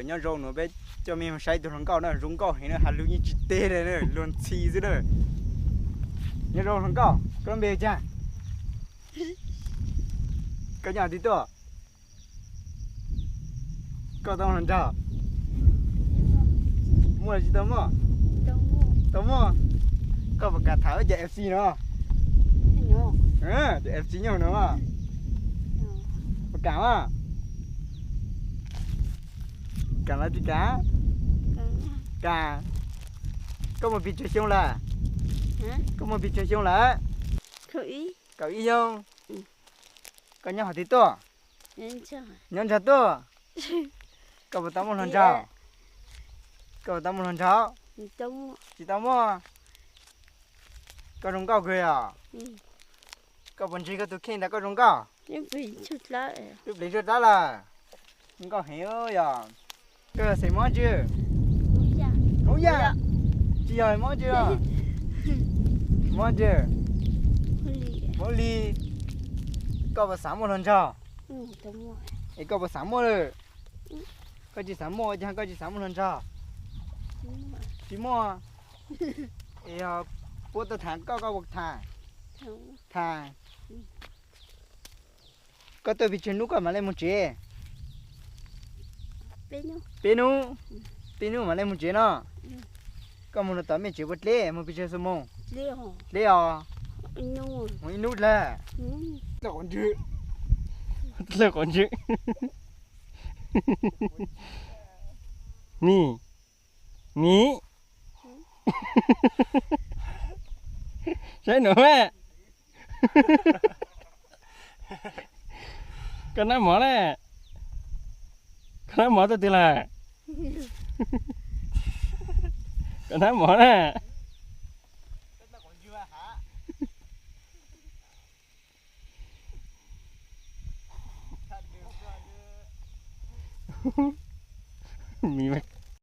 Nyob zoo no peb coj mej saib tus hluas nkauj na, zoo nkauj heev na, has lug yeej tsis teg li na, luag ntxhi xwb na. Nyob zoo hluas nkauj, koj lub npe cas? Koj nyob twg tuaj? Koj tau hluas nraug? Muaj los tsis tau muaj? Tau muaj. Koj puas kam tham wb cov F C no? Cov F C nyob no. Puas kam mas? Kam los tsis kam? Kam. Koj muaj pes tsawg xyoo lawm? Koj muaj pes tsawg xyoo lawm? Kaum ib xyoo. Koj nyob qhov twg tuaj? Nyob nrog tuaj. Koj puas tau muaj hluas nraug? Koj puas tau muaj hluas nraug? Tsis tau muaj. Koj zoo nkauj kawg yog? Koj puas ntseeg koj tus kheej tias koj zoo nkauj? Twb pleev tshuaj dlawb lawm. Zoo nkauj heev yog. Koj yog xeem Hmoob tsi? Hmoob Yaj. Tsis yog Hmoob tsi os? Hmoob tsi? Hmoob Lis. Koj puas xav muaj hluas nraug? Es koj puas xav muaj lawm? Koj tsis xav muaj ua cas koj tsis xav muaj hluas nraug? Tsis muaj. Es yog puab tau tham koj, koj puas tham? Tham. Koj tuaj pes tsawg hnub koj mam li mus tsev? Peb hnub. Peb hnub mam li mus tsev no. Koj mus no tom mej tsev puas dleb, mus pes tsawg xuab moos? Dleb os. Mus ib hnub dlawg. Dlawg quav ntswg. Ni, ni. Saib nuav mas. Koj nab mov na. Koj nab mov tuaj twg lawm? Koj nab mov na. Mi mas